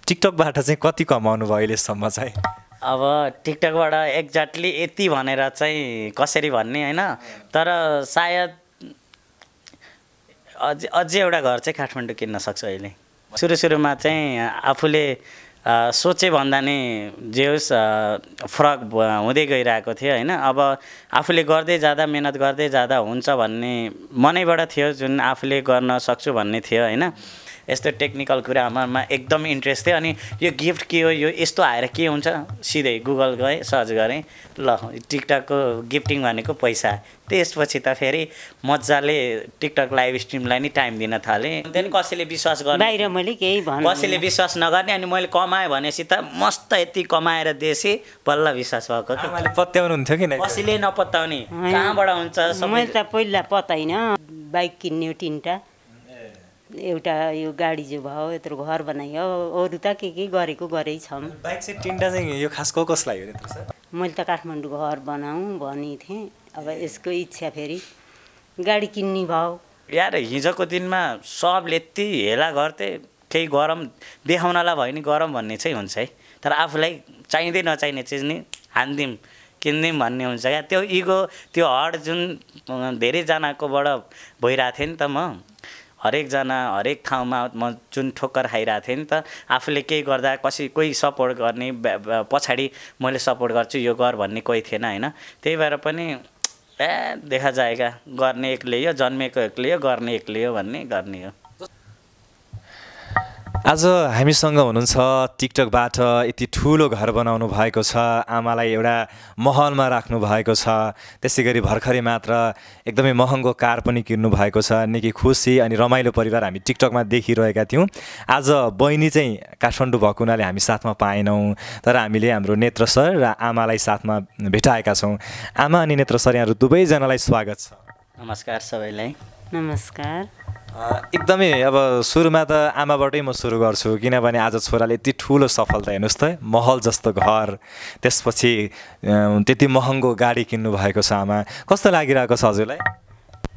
टिकटकबाट चाहिँ कति कमाउनु भयो अहिलेसम्म चाहिँ? अब टिकटकबाट एक्ज्याक्टली यति भनेर चाहिँ कसरी भन्ने हैन, तर सायद अझै एउटा घर चाहिँ काठमाडौँ किन्न सक्छु अहिले। सुरुमा चाहिँ आफूले सोचे भन्दा नि जे होस् फरक हुँदै गइरहेको थियो हैन। अब आफूले गर्दै जाँदा मेहनत गर्दै जाँदा हुन्छ भन्ने मनैबाट थियो, जुन आफूले गर्न सक्छु भन्ने थियो हैन। यस्तो टेक्निकल कुरामा एकदम इन्ट्रेस्ट थियो। अनि यो गिफ्ट के हो, यो यस्तो आएर के हुन्छ, सिधै गुगल गएँ, सर्च गरेँ, ल टिकटकको गिफ्टिङ भनेको पैसा। त्यसपछि त फेरि मजाले टिकटक लाइभ स्ट्रिमलाई नि टाइम दिन थालेँ। त्यहाँदेखि कसैले विश्वास गर्ने, बाहिर मैले केही भन्नु, कसैले विश्वास नगर्ने, अनि मैले कमाएँ भनेपछि त मस्त यति कमाएर देशे बल्ल विश्वास भएको कि। मैले पत्याउनु हुन्थ्यो कि कसैले नपत्याउने, कहाँबाट हुन्छ? मैले त पहिला पत्याइन। बाइक किन्ने 3टा, एउटा यो गाडी जो भयो, यत्रो घर बनायो, अरू त के गरेको गरेै छौँ। बाइक चाहिँ 3टा चाहिँ यो खास कसलाई हो नि? मैले त काठमाडौँ घर बनाऊँ भनी थिएँ। अब यसको इच्छा फेरि गाडी किन्ने भयो। यार हिजोको दिनमा सबले यति हेला गर्थे, केही गरम देखाउनलाई भयो नि गरम भन्ने चाहिँ हुन्छ है, तर आफूलाई चाहिँदै नचाहिने चिज नि हान्दिउँ किन्दिउँ भन्ने हुन्छ क्या। त्यो इगो, त्यो हड जुन धेरैजनाकोबाट भइरहेको थियो नि त। म हरेकजना हरेक ठाउँमा म जुन ठोक्कर खाइरहेको थिएँ नि त, आफूले केही गर्दा कोही सपोर्ट गर्ने, पछाडि मैले सपोर्ट गर्छु यो गर भन्ने कोही थिएन हैन। त्यही भएर पनि देखा जाएगा, गर्ने एक्लै हो, जन्मेको एक्लै हो, गर्ने एक्लै हो भन्ने गर्ने हो। आज हामीसँग हुनुहुन्छ टिकटकबाट यति ठुलो घर बनाउनु भएको छ, आमालाई एउटा महलमा राख्नु भएको छ, त्यसै गरी भर्खरै मात्र एकदमै महँगो कार पनि किन्नु भएको छ। निकै खुसी अनि रमाइलो परिवार हामी टिकटकमा देखिरहेका थियौँ। आज बहिनी चाहिँ काठमाडौँ भएको हुनाले हामी साथमा पाएनौँ, तर हामीले हाम्रो नेत्र सर र आमालाई साथमा भेटाएका छौँ। आमा अनि नेत्र सर, यहाँहरू दुवैजनालाई स्वागत छ। नमस्कार सबैलाई। नमस्कार। एकदमै अब सुरुमा त आमाबाटै म सुरु गर्छु, किनभने आज छोराले यति ठुलो सफलता, हेर्नुहोस् त, महल जस्तो घर, त्यसपछि त्यति महँगो गाडी किन्नु भएको छ। आमा कस्तो लागिरहेको छ हजुरलाई?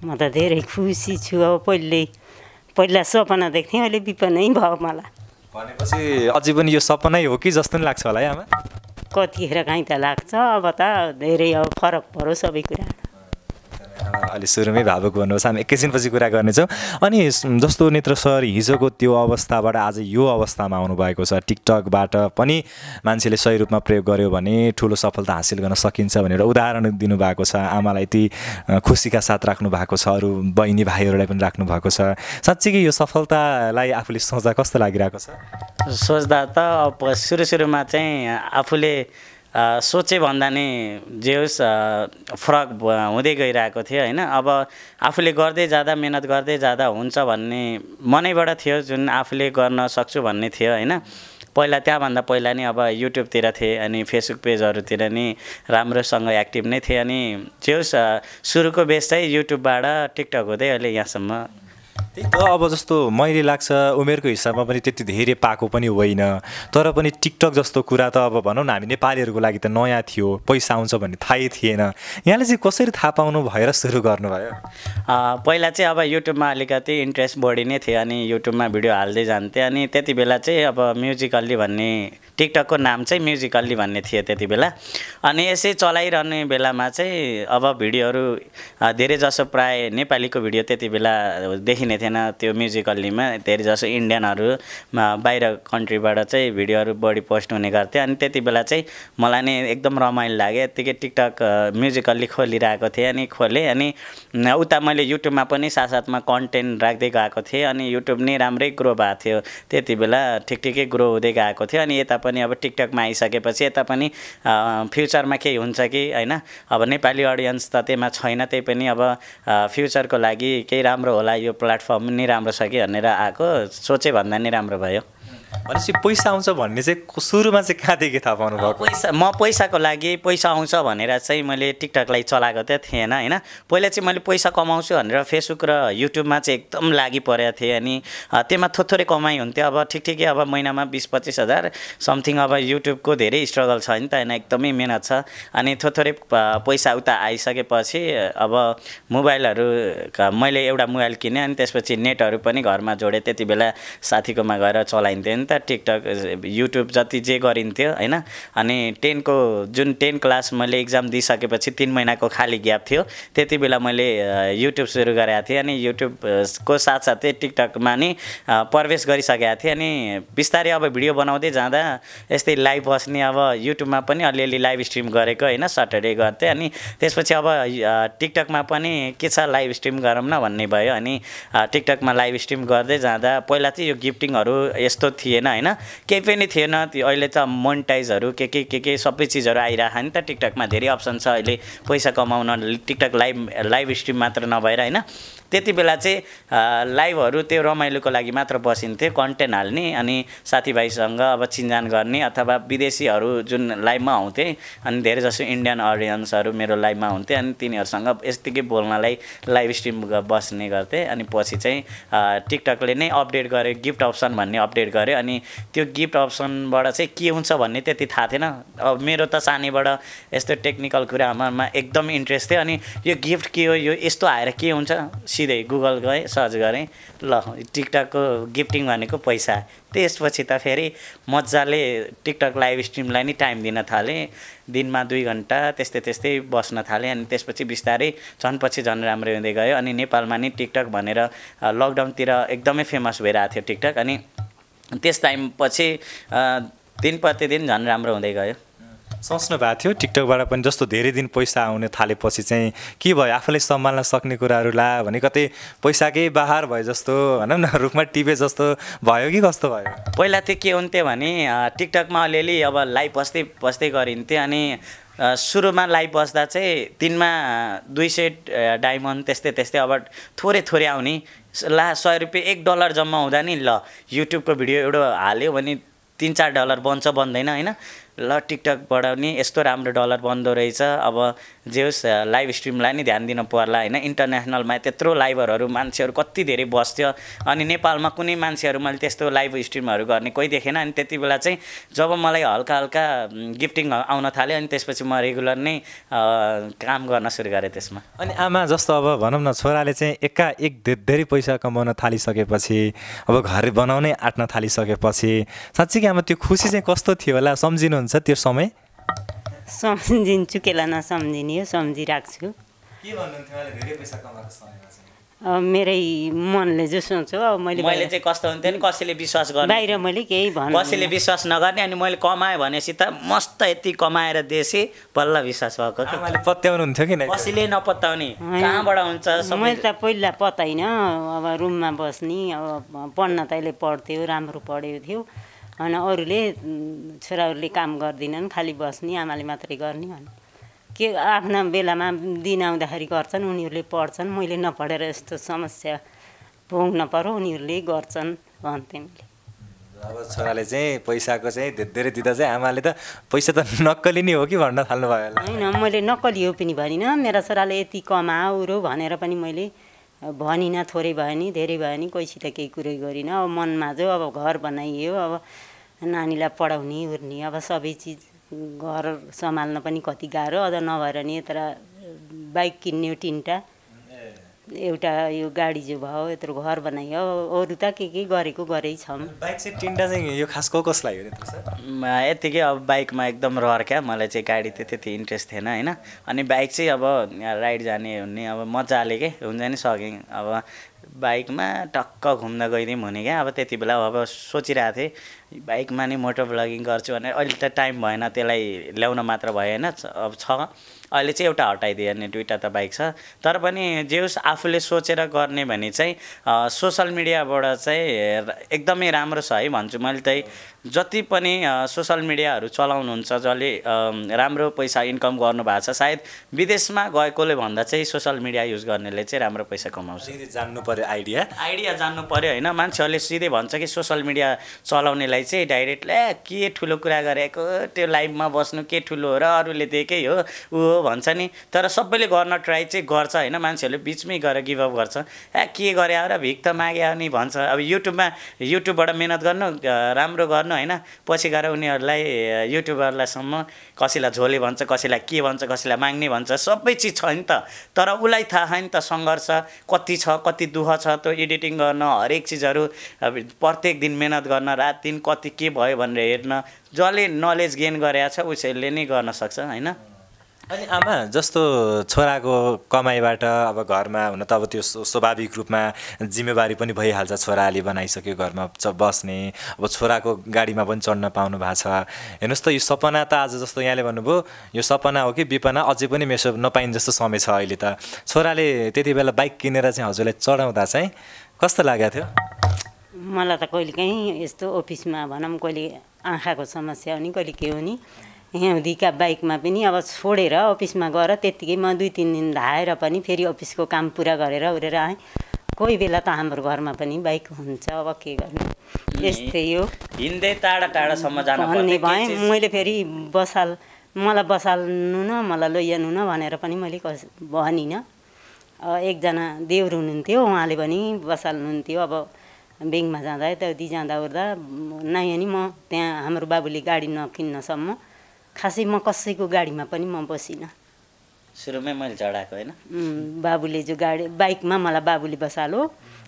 म त धेरै खुसी छु। अब पहिला सपना देख्थेँ, अहिले विपनै भयो मलाई। भनेपछि अझै पनि यो सपनै हो कि जस्तो नि लाग्छ होला है आमा? कतिखेर काहीँ त लाग्छ, अब त धेरै अब फरक पऱ्यो सबै कुरा। अलि सुरुमै भावुक भन्नुहोस्, हामी एकैछिनपछि कुरा गर्नेछौँ। अनि जस्तो नेत्र सर हिजोको त्यो अवस्थाबाट आज यो अवस्थामा आउनुभएको छ, टिकटकबाट पनि मान्छेले सही रूपमा प्रयोग गर्यो भने ठुलो सफलता हासिल गर्न सकिन्छ भनेर उदाहरण दिनुभएको छ। आमालाई यति खुसीका साथ राख्नु भएको छ, अरू बहिनी भाइहरूलाई पनि राख्नु भएको छ। साँच्चै कि यो सफलतालाई आफूले सोच्दा कस्तो लागिरहेको छ? सोच्दा त अब सुरुमा चाहिँ आफूले सोचे भन्दा नि जे होस् फरक हुँदै गइरहेको थियो हैन। अब आफूले गर्दै जाँदा मेहनत गर्दै जाँदा हुन्छ भन्ने मनैबाट थियो, जुन आफूले गर्न सक्छु भन्ने थियो हैन। पहिला त्यहाँभन्दा पहिला नि अब युट्युबतिर थिएँ, अनि फेसबुक पेजहरूतिर नि राम्रोसँग एक्टिभ नै थिएँ। अनि जे होस् सुरुको बेस चाहिँ युट्युबबाट टिकटक हुँदै अहिले यहाँसम्म। त्यही त, अब जस्तो मैले लाग्छ उमेरको हिसाबमा पनि त्यति धेरै पाएको पनि होइन, तर पनि टिकटक जस्तो कुरा त अब भनौँ न हामी नेपालीहरूको लागि त नयाँ थियो, पैसा आउँछ भन्ने थाहै थिएन। यहाँले चाहिँ कसरी थाहा पाउनु भएर सुरु गर्नुभयो? पहिला चाहिँ अब युट्युबमा अलिकति इन्ट्रेस्ट बढी नै थियो, अनि युट्युबमा भिडियो हाल्दै जान्थेँ। अनि त्यति बेला चाहिँ अब म्युजिकल्ली भन्ने, टिकटकको नाम चाहिँ म्युजिकल्ली भन्ने थियो त्यति बेला। अनि यसै चलाइरहने बेलामा चाहिँ अब भिडियोहरू धेरै जसो प्राय नेपालीको भिडियो त्यति बेला देखिने थिएन। त्यो म्युजिकल्लीमा धेरै जसो इन्डियनहरूमा बाहिर कन्ट्रीबाट चाहिँ भिडियोहरू बढी पोस्ट हुने गर्थे। अनि त्यति बेला चाहिँ मलाई नि एकदम रमाइलो लाग्यो, यत्तिकै टिकटक म्युजिकल्ली खोलिरहेको थिएँ। अनि खोलेँ, अनि उता मैले युट्युबमा पनि साथसाथमा कन्टेन्ट राख्दै गएको थिएँ। अनि युट्युब नै राम्रै ग्रो भएको थियो त्यति बेला, ठिकै ग्रो हुँदै गएको थियो। अनि यता पनि अब टिकटकमा आइसकेपछि यता पनि फ्युचरमा केही हुन्छ कि हैन, अब नेपाली अडियन्स त त्यहीमा छैन, त्यही पनि अब फ्युचरको लागि केही राम्रो होला, यो प्लेटफर्म नि राम्रो छ कि भनेर आएको, सोचे भन्दा नि राम्रो भयो। भनेपछि पैसा आउँछ भन्ने चाहिँ सुरुमा चाहिँ कहाँदेखि थाहा पाउनु भएको? म पैसाको लागि पैसा आउँछ भनेर चाहिँ मैले टिकटकलाई चलाएको त थिएन हैन। पहिला चाहिँ मैले पैसा कमाउँछु भनेर फेसबुक र युट्युबमा चाहिँ एकदम लागि परेको थिएँ। अनि त्यसमा थोरै कमाइ हुन्थ्यो, अब ठिकै अब महिनामा 20-25 हजार समथिङ। अब युट्युबको धेरै स्ट्रगल छ नि त हैन, एकदमै मेहनत छ। अनि थोरै पैसा उता आइसकेपछि अब मोबाइलहरू मैले एउटा मोबाइल किनेँ, अनि त्यसपछि नेटहरू पनि घरमा जोडेँ। त्यति बेला साथीकोमा गएर चलाइन्थेँ नि त टिकटक युट्युब जति जे गरिन्थ्यो होइन। अनि 10 क्लास मैले इक्जाम दिइसकेपछि 3 महिनाको खाली ग्याप थियो, त्यति बेला मैले युट्युब सुरु गरेको थिएँ। अनि युट्युबको साथसाथै टिकटकमा नि प्रवेश गरिसकेको थिएँ। अनि बिस्तारै अब भिडियो बनाउँदै जाँदा यस्तै लाइभ बस्ने, अब युट्युबमा पनि अलिअलि लाइभ स्ट्रिम गरेको होइन, सटरडे गर्थेँ। अनि त्यसपछि अब टिकटकमा पनि के छ लाइभ स्ट्रिम गरौँ न भन्ने भयो। अनि टिकटकमा लाइभ स्ट्रिम गर्दै जाँदा पहिला चाहिँ यो गिफ्टिङहरू यस्तो थिएन होइन, केही पनि थिएन। अहिले त मोनिटाइजहरू के सबै चिजहरू आइरहेको नि त टिकटकमा, धेरै अप्सन छ अहिले पैसा कमाउन टिकटक लाइभ स्ट्रिम मात्र नभएर होइन। त्यति बेला चाहिँ लाइभहरू त्यो रमाइलोको लागि मात्र बसिन्थ्यो, कन्टेन्ट हाल्ने अनि साथीभाइसँग अब चिनजान गर्ने, अथवा विदेशीहरू जुन लाइभमा आउँथे अनि धेरै जसो इन्डियन अडियन्सहरू मेरो लाइभमा हुन्थे। अनि तिनीहरूसँग यस्तिकै बोल्नलाई लाइभ स्ट्रिम बस्ने गर्थेँ। अनि पछि चाहिँ टिकटकले नै अपडेट गर्यो, गिफ्ट अप्सन भन्ने अपडेट गर्यो। अनि त्यो गिफ्ट अप्सनबाट चाहिँ के हुन्छ भन्ने त्यति थाहा थिएन। अब मेरो त सानैबाट यस्तो टेक्निकल कुरामा एकदम इन्ट्रेस्ट थियो। अनि यो गिफ्ट के हो, यो यस्तो आएर के हुन्छ, सिधै गुगल गएँ, सर्च गरेँ, ल टिकटकको गिफ्टिङ भनेको पैसा। त्यसपछि त फेरि मजाले टिकटक लाइभ स्ट्रिमलाई नि टाइम दिन थालेँ, दिनमा 2 घन्टा त्यस्तै बस्न थालेँ। अनि त्यसपछि बिस्तारै झनपछि झन् राम्रो हुँदै गयो। अनि नेपालमा नि टिकटक भनेर लकडाउनतिर एकदमै फेमस भइरहेको थियो टिकटक। अनि त्यस टाइमपछि दिन प्रतिदिन झन् राम्रो हुँदै गयो। सोच्नु भएको थियो टिकटकबाट पनि जस्तो धेरै दिन पैसा आउने थालेपछि चाहिँ के भयो, आफूले सम्हाल्न सक्ने कुराहरू ला भने कतै पैसाकै बाहर भयो जस्तो भनौँ न, रुखमा टिपे जस्तो भयो कि कस्तो भयो? पहिला चाहिँ के हुन्थ्यो भने टिकटकमा अलिअलि अब लाइभ बस्दै गरिन्थ्यो। अनि सुरुमा लाइभ बस्दा चाहिँ दिनमा 200 डायमन्ड त्यस्तै अब थोरै आउने, ला $100 $1 जम्मा हुँदा नि ल युट्युबको भिडियो एउटा हाल्यो भने $3-4 बन्छ बन्दैन होइन। ल टिकटकबाट नि यस्तो राम्रो डलर बन्दो रहेछ, अब जे होस् लाइभ स्ट्रिमलाई नि ध्यान दिन पर्ला होइन। इन्टरनेसनलमा त्यत्रो लाइभरहरू मान्छेहरू कति धेरै बस्थ्यो। अनि नेपालमा कुनै मान्छेहरू मैले त्यस्तो लाइभ स्ट्रिमहरू गर्ने कोही देखेन। अनि त्यति बेला चाहिँ जब मलाई हल्का गिफ्टिङ आउन थाल्यो, अनि त्यसपछि म रेगुलर नै काम गर्न सुरु गरेँ त्यसमा। अनि आमा जस्तो अब भनौँ न, छोराले चाहिँ एकाएक धेरै पैसा कमाउन थालिसकेपछि, अब घर बनाउनै आँट्न थालिसकेपछि साँच्चै कि आमा त्यो खुसी चाहिँ कस्तो थियो होला, सम्झिनुहुन्छ त्यो समय? सम्झिन्छु, केला नसम्झिने हो, सम्झिराख्छु। के भन्नुहुन्थ्यो उहाँले धेरै पैसा कमाएको समयमा चाहिँ? मेरै मनले जो सोच्छु। अब मैले चाहिँ कस्तो हुन्थ्यो नि, कसैले विश्वास गर्ने, बाहिर मैले केही भन्नु, कसैले विश्वास नगर्ने। अनि मैले कमाएँ भनेपछि त मस्त यति कमाएर देशे बल्ल विश्वास भएको। आमाले पत्याउनुहुन्थ्यो कि कसैले नपत्याउने, कहाँबाट हुन्छ? मैले त पहिला पत्याइन। अब रुममा बस्ने, अब पढ्न त अहिले पढ्थ्यो, राम्रो पढेको थियो। अनि अरूले छोराहरूले काम गर्दिनन्, खालि बस्ने, आमाले मात्रै गर्ने भने के आफ्ना बेलामा दिन आउँदाखेरि गर्छन्, उनीहरूले पढ्छन्, मैले नपढेर यस्तो समस्या भोग्न पर्यो, उनीहरूले गर्छन् भन्थेँ मैले। अब छोराले चाहिँ पैसाको चाहिँ धेरै दिँदा चाहिँ आमाले त पैसा त नक्कली नै हो कि भन्न थाल्नु भयो होला? होइन, मैले नक्कली हो पनि भनिनँ, मेरा छोराले यति कमाउरो भनेर पनि मैले भनिनँ। थोरै भयो नि धेरै भयो नि कोहीसित केही कुरै गरिनँ। अब मनमा जो अब घर बनाइयो, अब नानीलाई पढाउने ओर्ने, अब सबै चिज घर सम्हाल्न पनि कति गाह्रो। अझ नभएर नि यत्र बाइक किन्ने 3टा, एउटा यो गाडी जो भयो, यत्रो घर बनाइयो, अरू त के गरेको गरै छौँ। बाइक चाहिँ 3टा चाहिँ यो खास कसलाई हो त्यत्रो सर? यत्तिकै अब बाइकमा एकदम रहर क्या, मलाई चाहिँ गाडी त्यति इन्ट्रेस्ट थिएन होइन। अनि बाइक चाहिँ अब राइड जाने हुने, अब मजाले के हुन्छ नि सकेँ। अब बाइकमा टक्क घुम्न गइदिउँ हुने क्या। अब त्यति बेला अब सोचिरहेको थिएँ बाइकमा नि मोटर ब्लगिङ गर्छु भने, अहिले त टाइम भएन त्यसलाई ल्याउन मात्र भएन। अब छ अहिले चाहिँ एउटा हटाइदियो अनि 2टा त बाइक छ। तर पनि जे होस् आफूले सोचेर गर्ने भने चाहिँ सोसल मिडियाबाट चाहिँ एकदमै राम्रो छ है भन्छु मैले। चाहिँ जति पनि सोसल मिडियाहरू चलाउनुहुन्छ, जसले राम्रो पैसा इन्कम गर्नुभएको छ, सायद विदेशमा गएकोले भन्दा चाहिँ सोसल मिडिया युज गर्नेले चाहिँ राम्रो पैसा कमाउँछ। जान्नु पर्यो, आइडिया जान्नु पर्यो होइन। मान्छेहरूले सिधै भन्छ कि सोसल मिडिया चलाउनेलाई चाहिँ डाइरेक्ट के ठुलो कुरा गरेको, त्यो लाइभमा बस्नु के ठुलो हो र अरूले देखेकै हो ऊ भन्छ नि। तर सबैले गर्न ट्राई चाहिँ गर्छ होइन, मान्छेहरूले बिचमै गएर गिभअप गर्छ, के गरे र भिख त माग्यो नि भन्छ। अब युट्युबबाट मेहनत गर्नु, राम्रो गर्नु होइन, पछि गएर उनीहरूलाई युट्युबरलाईसम्म कसैलाई झोले भन्छ, कसैलाई के भन्छ, कसैलाई माग्ने भन्छ, सबै चिज छ नि त। तर उसलाई थाहा नि त सङ्घर्ष कति छ, कति दुःख छ, त्यो एडिटिङ गर्न हरेक चिजहरू प्रत्येक दिन मेहनत गर्न, रात दिन कति के भयो भनेर हेर्न जसले नलेज गेन गरेको छ उसले नै गर्न सक्छ होइन। अनि आमा जस्तो छोराको कमाइबाट अब घरमा हुन त अब त्यो स्वाभाविक रूपमा जिम्मेवारी पनि भइहाल्छ, छोराले बनाइसक्यो घरमा बस्ने, अब छोराको गाडीमा पनि चढ्न पाउनु भएको छ। हेर्नुहोस् त यो सपना त आज जस्तो यहाँले भन्नुभयो यो सपना हो कि विपना अझै पनि मेसो नपाइने जस्तो समय छ अहिले त। छोराले त्यति बेला बाइक किनेर चाहिँ हजुरलाई चढाउँदा चाहिँ कस्तो लागेको थियो? मलाई त कहिलेकाहीँ यस्तो अफिसमा भनौँ कहिले आँखाको समस्या हो नि कहिले के हो नि हिउँदीका बाइकमा पनि अब छोडेर अफिसमा गएर त्यत्तिकै म 2-3 दिन धाएर पनि फेरि अफिसको काम पुरा गरेर उरेर आएँ। कोही बेला त हाम्रो घरमा पनि बाइक हुन्छ, अब के गर्नु यस्तै हो। हिँड्दै टाढा टाढासम्म जानु भन्ने भएँ मैले फेरि मलाई बसाल्नु न मलाई लैजानु न भनेर पनि मैले भनिनँ। एकजना देउर हुनुहुन्थ्यो उहाँले पनि बसाल्नुहुन्थ्यो। अब ब्याङ्कमा जाँदा यताउति जाँदा ओर्दा नयाँ नि म त्यहाँ हाम्रो बाबुले गाडी नकिन्नसम्म खासै म कसैको गाडीमा पनि म बसिनँ। सुरुमै मैले चढाएको होइन। बाबुले जो गाडी बाइकमा मलाई बाबुले बसालो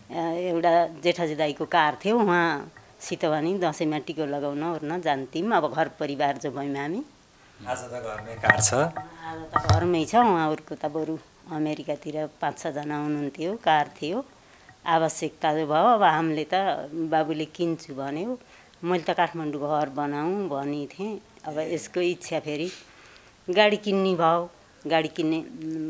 एउटा जेठाजी दाईको कार थियो उहाँसित भने दसैँमा टिको लगाउन ओर्न जान्थ्यौँ। अब घर परिवार जो भयौँ हामी। आज त घरमै कार छ, आज त घरमै छ। उहाँहरूको त बरु अमेरिकातिर 5-6 जना हुनुहुन्थ्यो, कार थियो। आवश्यकता जो भयो अब हामीले त बाबुले किन्छु भन्यो, मैले त काठमाडौँ घर बनाऊँ भनी थिएँ। अब यसको इच्छा फेरि गाडी किन्ने भयो, गाडी किन्ने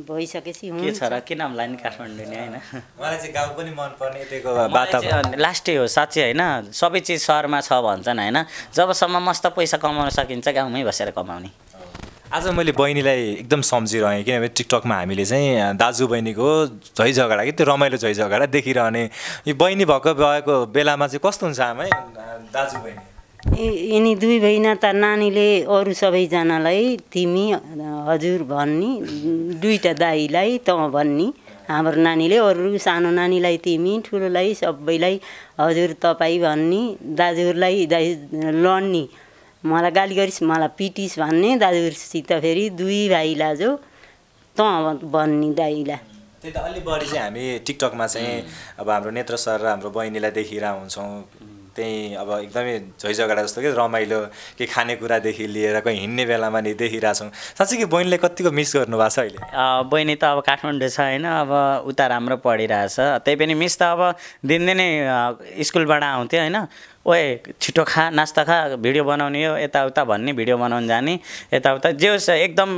भइसकेपछि के छ र किन हामीलाई नि काठमाडौँ नि होइन। मलाई चाहिँ गाउँ पनि मनपर्ने त्यहीको वातावरण लास्टै हो साँच्चै होइन। सबै चिज सहरमा छ भन्छन् होइन, जबसम्म मस्त पैसा कमाउन सकिन्छ गाउँमै बसेर कमाउने। आज मैले बहिनीलाई एकदम सम्झिरहेँ किनभने टिकटकमा हामीले चाहिँ दाजु बहिनीको झै झगडा कि त्यो रमाइलो झै झगडा देखिरहने। यो बहिनी भएको बेलामा चाहिँ कस्तो हुन्छ आमै दाजु बहिनी? यिनी दुई बहिना त नानीले अरू सबैजनालाई तिमी हजुर भन्नी, दुईटा दाईलाई त भन्नी। हाम्रो नानीले अरू सानो नानीलाई तिमी, ठुलोलाई सबैलाई हजुर तपाईँ भन्नी, दाजुहरूलाई दाइ लड्नी, मलाई गाली गरिस् मलाई पिटिस् भन्ने, दाजुहरूसित फेरि दुई भाइ लाजो त भन्ने दाइला। त्यही त अलि बढी चाहिँ हामी टिकटकमा चाहिँ अब हाम्रो नेत्र सर र हाम्रो बहिनीलाई देखिरहेको हुन्छौँ। त्यही अब एकदमै झै झगडा जस्तो कि रमाइलो के खानेकुरादेखि लिएर कहीँ हिँड्ने बेलामा नि देखिरहेछौँ। साँच्चै कि बहिनीले कतिको मिस गर्नुभएको छ अहिले? बहिनी त अब काठमाडौँ छ होइन, अब उता राम्रो पढिरहेछ। त्यही पनि मिस त अब दिनदिनै स्कुलबाट आउँथ्यो होइन, ओए छिटो खा नास्ता खा भिडियो बनाउने हो यताउता भन्ने, भिडियो बनाउनु जाने यताउता जे होस्। एकदम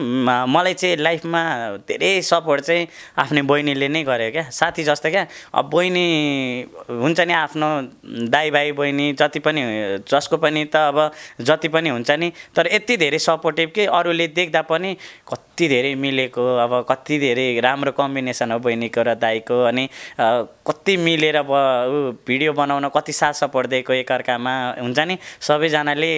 मलाई चाहिँ लाइफमा धेरै सपोर्ट चाहिँ आफ्नै बहिनीले नै गर्यो क्या, साथी जस्तो क्या। अब बहिनी हुन्छ नि आफ्नो दाइ भाइ बहिनी जति पनि जसको पनि त अब जति पनि हुन्छ नि, तर यति धेरै सपोर्टिभ कि अरूले देख्दा पनि कति धेरै मिलेको, अब कति धेरै राम्रो कम्बिनेसन हो बहिनीको र दाइको। अनि कति मिलेर भिडियो बनाउन कति साथ सपोर्ट दिएको एकअर्कामा हुन्छ नि। सबैजनाले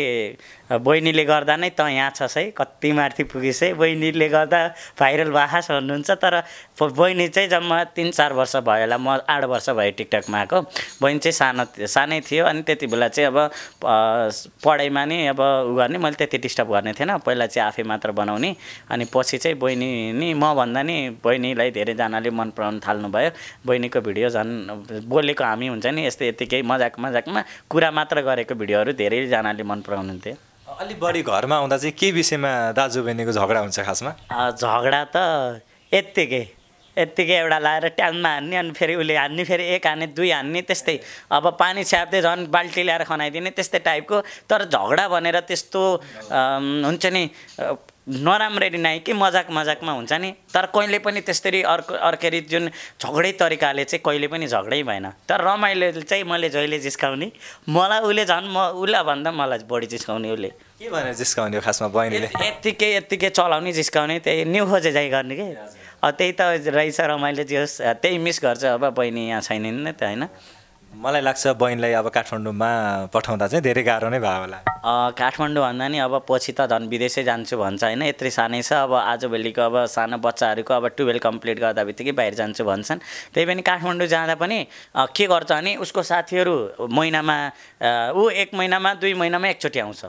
बहिनीले गर्दा नै त यहाँ छस् है, कति माथि पुगिस् है, बहिनीले गर्दा भाइरल भएछ भन्नुहुन्छ। तर बहिनी चाहिँ जम्मा 3-4 वर्ष भयो होला, म 8 वर्ष भयो टिकटकमा आएको। बहिनी चाहिँ सानै थियो अनि त्यति बेला चाहिँ अब पढाइमा नि अब उ गर्ने, मैले त्यति डिस्टर्ब गर्ने थिएन। पहिला चाहिँ आफै मात्र बनाउने, अनि पछि चाहिँ बहिनी नि म भन्दा नि बहिनीलाई धेरैजनाले मन पराउनु थाल्नुभयो। बहिनीको भिडियो झन् बोलेको हामी हुन्छ नि यस्तै यतिकै मजाकमा कुरा मात्र गरेको भिडियोहरू धेरैजनाले मन पराउनुहुन्थ्यो। अलिक बढी घरमा आउँदा चाहिँ के विषयमा दाजु बहिनीको झगडा हुन्छ खासमा? झगडा त यत्तिकै एउटा लाएर ट्याङमा हान्ने, अनि फेरि उसले हान्ने, फेरि एक हान्ने, दुई हान्ने, त्यस्तै। अब पानी छ्याप्दै झन् बाल्टी ल्याएर खनाइदिने, त्यस्तै टाइपको। तर झगडा भनेर त्यस्तो हुन्छ नि नराम्ररी नै कि मजाकमा हुन्छ नि। तर कहिले पनि त्यस्तरी अर्कै जुन झगडै तरिकाले चाहिँ कहिले पनि झगडै भएन। तर रमाइलो चाहिँ मैले जहिले जिस्काउने, मलाई उसले झन् उसलाई भन्दा मलाई बढी जिस्काउने। उसले के भनेर जिस्काउने हो खासमा बहिनीले? यत्तिकै चलाउने जिस्काउने, त्यही न्यु खोजे जाइ गर्ने कि। त्यही त रहेछ रमाइलो जे होस्, त्यही मिस गर्छ। अब बहिनी यहाँ छैनन् नि त होइन। मलाई लाग्छ बहिनीलाई अब काठमाडौँमा पठाउँदा चाहिँ धेरै गाह्रो नै भयो होला। काठमाडौँ भन्दा नि अब पछि त झन् विदेशै जान्छु भन्छ होइन, यत्रै सानै छ। अब आजभोलिको अब सानो बच्चाहरूको अब 12 कम्प्लिट गर्दा बित्तिकै बाहिर जान्छु भन्छन्। त्यही पनि काठमाडौँ जाँदा पनि के गर्छ भने उसको साथीहरू महिनामा 1 महिनामा 2 महिनामा एकचोटि आउँछ।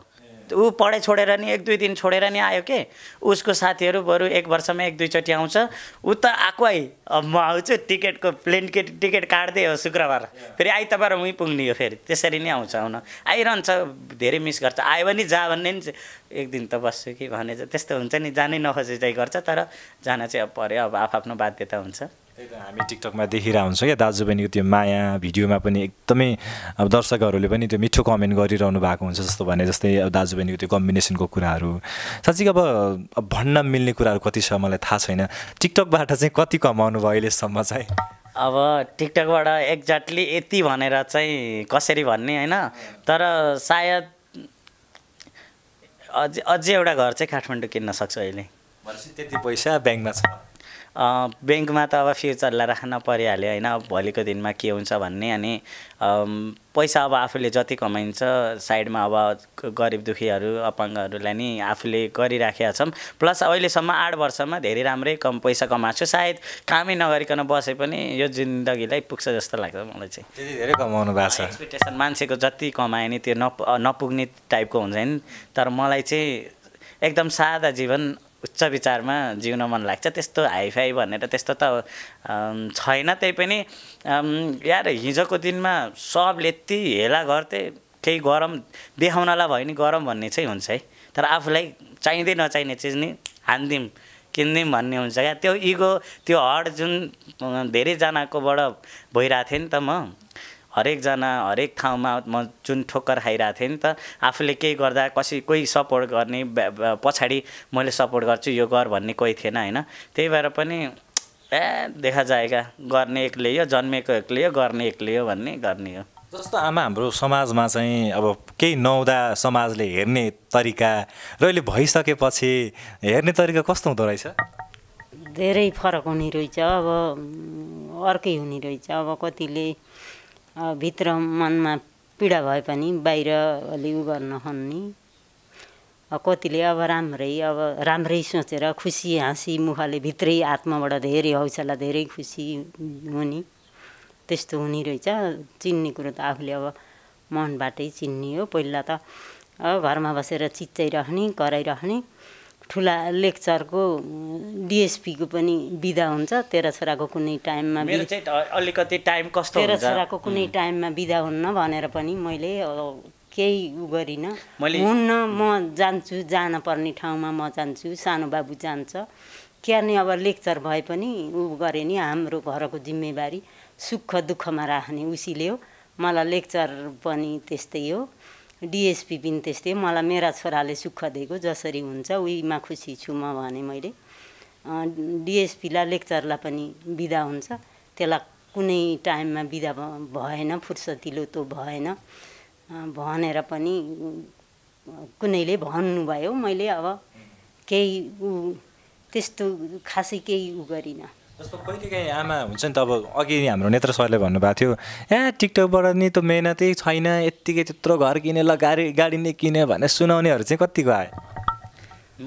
ऊ पढाइ छोडेर नि 1-2 दिन छोडेर नि आयो के उसको साथीहरू बरु 1 वर्षमा 1-2 चोटि आउँछ ऊ त आएकै अब म आउँछु टिकटको प्लेन टिकट काट्दै हो शुक्रबार फेरि आइतबार उहीँ पुग्ने हो फेरि त्यसरी नै आउँछ आउन आइरहन्छ धेरै मिस गर्छ आयो भने जा भन्ने नि एक दिन त बस्छु कि भने चाहिँ त्यस्तो हुन्छ नि जानै नखोजे चाहिँ गर्छ तर जान चाहिँ अब पर्यो अब आफ्नो बाध्यता हुन्छ हामी टिकटकमा देखिरहेको हुन्छ क्या दाजुबहिनीको त्यो माया भिडियोमा पनि एकदमै अब दर्शकहरूले पनि त्यो मिठो कमेन्ट गरिरहनु भएको हुन्छ जस्तो भने जस्तै अब दाजुबहिनीको त्यो कम्बिनेसनको कुराहरू साँच्चै अब भन्न मिल्ने कुराहरू कति छ मलाई थाहा छैन टिकटकबाट चाहिँ कति कमाउनु भयो अहिलेसम्म चाहिँ अब टिकटकबाट एक्ज्याक्टली यति भनेर चाहिँ कसरी भन्ने होइन तर सायद अझै एउटा घर चाहिँ काठमाडौँ किन्न सक्छु अहिले भनेपछि त्यति पैसा ब्याङ्कमा छ ब्याङ्कमा त अब फ्युचरलाई राख्न परिहाल्यो होइन अब भोलिको दिनमा के हुन्छ भन्ने अनि पैसा अब आफूले जति कमाइन्छ साइडमा अब गरिब दुखीहरू अपाङ्गहरूलाई नि आफूले गरिराखेका छौँ प्लस अहिलेसम्म 8 वर्षमा धेरै राम्रै पैसा कमाएको छु सायद कामै नगरिकन बसे पनि यो जिन्दगीलाई पुग्छ जस्तो लाग्छ मलाई चाहिँ त्यति धेरै कमाउनु भएको छ एक्सपेक्टेसन मान्छेको जति कमाए नि त्यो नपुग्ने टाइपको हुन्छ नि तर मलाई चाहिँ एकदम सादा जीवन उच्च विचारमा जिउन मन लाग्छ त्यस्तो हाइफाई भनेर त्यस्तो त छैन त्यही पनि यार हिजोको दिनमा सबले यति हेला गर्थे केही गरम देखाउनलाई भयो नि गरम भन्ने चाहिँ हुन्छ है तर आफूलाई चाहिँदै नचाहिने चिज नि हान्दिउँ किन्दिउँ भन्ने हुन्छ क्या त्यो इगो त्यो हड जुन धेरैजनाकोबाट भइरहेको थियो नि त म हरेकजना हरेक ठाउँमा म जुन ठोक्कर खाइरहेको थिएँ नि त आफूले केही गर्दा कोही सपोर्ट गर्ने पछाडि मैले सपोर्ट गर्छु यो गर भन्ने कोही थिएन होइन त्यही भएर पनि देखा जाएगा गर्ने एक्लै हो जन्मेको एक्लै हो गर्ने एक्लै हो भन्ने गर्ने हो जस्तो आमा हाम्रो समाजमा चाहिँ अब केही नहुँदा समाजले हेर्ने तरिका र अहिले भइसकेपछि हेर्ने तरिका कस्तो हुँदो रहेछ धेरै फरक हुने रहेछ अब अर्कै हुने रहेछ अब कतिले भित्र मनमा पीडा भए पनि बाहिर अलि उ गर्न खोज्ने कतिले अब राम्रै सोचेर खुसी हाँसी मुखले भित्रै आत्माबाट धेरै हौसला धेरै खुसी हुने त्यस्तो हुने रहेछ चिन्ने कुरो त आफूले अब मनबाटै चिन्ने हो पहिला त घरमा बसेर चिच्चाइराख्ने कराइराख्ने ठुला लेक्चरको डिएसपीको पनि बिदा हुन्छ तेरा छोराको कुनै टाइममा मेरो चाहिँ अलिकति टाइम कस्तो हुन्छ तेरा छोराको कुनै टाइममा बिदा हुन्न भनेर पनि मैले केही उ गरिनँ हुन्न म जान्छु जान पर्ने ठाउँमा म जान्छु सानो बाबु जान्छ क्या नि अब लेक्चर भए पनि उ गरे नि हाम्रो घरको जिम्मेवारी सुख दुःखमा राख्ने उसीले हो मलाई लेक्चर पनि त्यस्तै हो डिएसपी पनि त्यस्तै मलाई मेरा छोराले सुख दिएको जसरी हुन्छ उहीमा खुसी छु म भने मैले डिएसपीलाई लेक्चरलाई पनि बिदा हुन्छ त्यसलाई कुनै टाइममा बिदा भएन फुर्सतिलो त भएन भनेर पनि कुनैले भन्नुभयो मैले अब केही त्यस्तो खासै केही उ गरिनँ जस्तो कहिलेकाहीँ आमा हुन्छ नि त अब अघि हाम्रो नेत्र सरले भन्नुभएको थियो टिकटकबाट नि त मेहनतै छैन यत्तिकै त्यत्रो घर किने ल गाडी नै किने भनेर सुनाउनेहरू चाहिँ कतिको आयो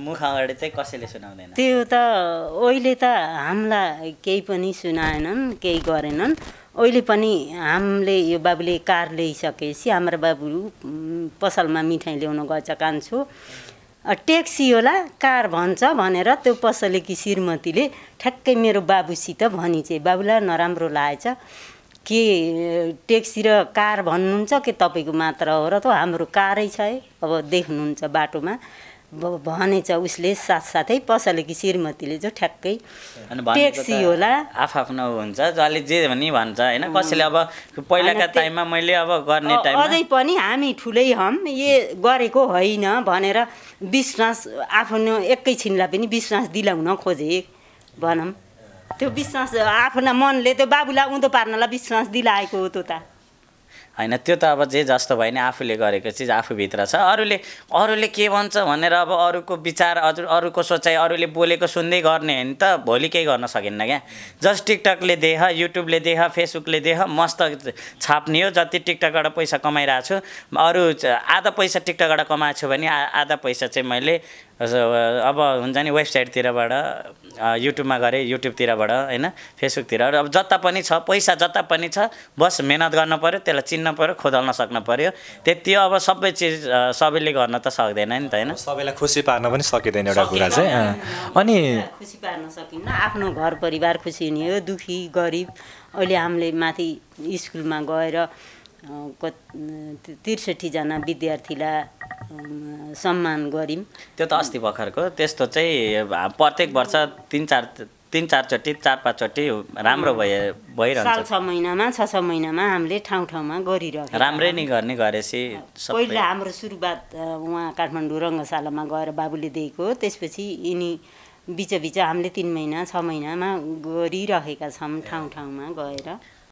मुख अगाडि चाहिँ कसैले सुनाउँदैन त्यो त अहिले त हामीलाई केही पनि सुनाएनन् केही गरेनन् अहिले पनि हामीले यो बाबुले कार ल्याइसकेपछि हाम्रो बाबु पसलमा मिठाई ल्याउन गएछ कान्छो ट्याक्सी होला कार भन्छ भनेर त्यो पसलेकी श्रीमतीले ठ्याक्कै मेरो बाबुसित भनी चाहिँ बाबुलाई नराम्रो लागेछ के ट्याक्सी र कार भन्नुहुन्छ के तपाईँको मात्र हो र त हाम्रो कारै छ है अब देख्नुहुन्छ बाटोमा भनेछ उसले साथसाथै पसलेकी श्रीमतीले चाहिँ ठ्याक्कै ट्याक्सी होला आफ्नो हुन्छ जसले जे भनी भन्छ होइन कसैले अब पहिलाका टाइममा मैले अब गर्ने टाइममा अझै पनि हामी ठुलै हम ये गरेको होइन भनेर विश्वास आफ्नो एकैछिनलाई पनि विश्वास दिलाउन खोजे भनौँ त्यो विश्वास आफ्ना मनले त्यो बाबुलाई उँधो पार्नलाई विश्वास दिलाएको हो त्यो त होइन त्यो त अब जे जस्तो भयो नि आफूले गरेको चिज आफूभित्र छ अरूले के भन्छ भनेर अब अरूको विचार अरूको सोचाइ अरूले बोलेको सुन्दै गर्ने हो नि त भोलि केही गर्न सकिन्न क्या जस्ट टिकटकले देख युट्युबले देख फेसबुकले देख मस्त छाप्ने हो जति टिकटकबाट पैसा कमाइरहेको छु अरू आधा पैसा टिकटकबाट कमाएको छु भने आधा पैसा चाहिँ मैले अब हुन्छ नि वेबसाइटतिरबाट युट्युबमा गरेँ युट्युबतिरबाट होइन फेसबुकतिर अब जता पनि छ पैसा जता पनि छ बस मेहनत गर्नु पऱ्यो त्यसलाई चिन्न पर्यो खोदल्न सक्न पर्यो त्यति अब सबै चिज सबैले गर्न त सक्दैन नि त होइन सबैलाई खुसी पार्न पनि सकिँदैन एउटा कुरा चाहिँ अनि खुसी पार्न सकिन्न आफ्नो घर परिवार खुसी हुने हो दुखी गरिब अहिले हामीले माथि स्कुलमा गएर 63 जना विद्यार्थीलाई सम्मान गर्यौँ त्यो त अस्ति भर्खरको त्यस्तो चाहिँ प्रत्येक वर्ष 3-4 चोटि 4-5 चोटि राम्रो भइरहन्छ साल 6 महिनामा 6 महिनामा हामीले ठाउँ ठाउँमा गरिरहेको राम्रै नै गर्ने गरेपछि पहिला हाम्रो सुरुवात उहाँ काठमाडौँ रङ्गशालामा गएर बाबुले दिएको त्यसपछि यिनी बिच हामीले 3 महिना 6 महिनामा गरिरहेका छौँ ठाउँ ठाउँमा गएर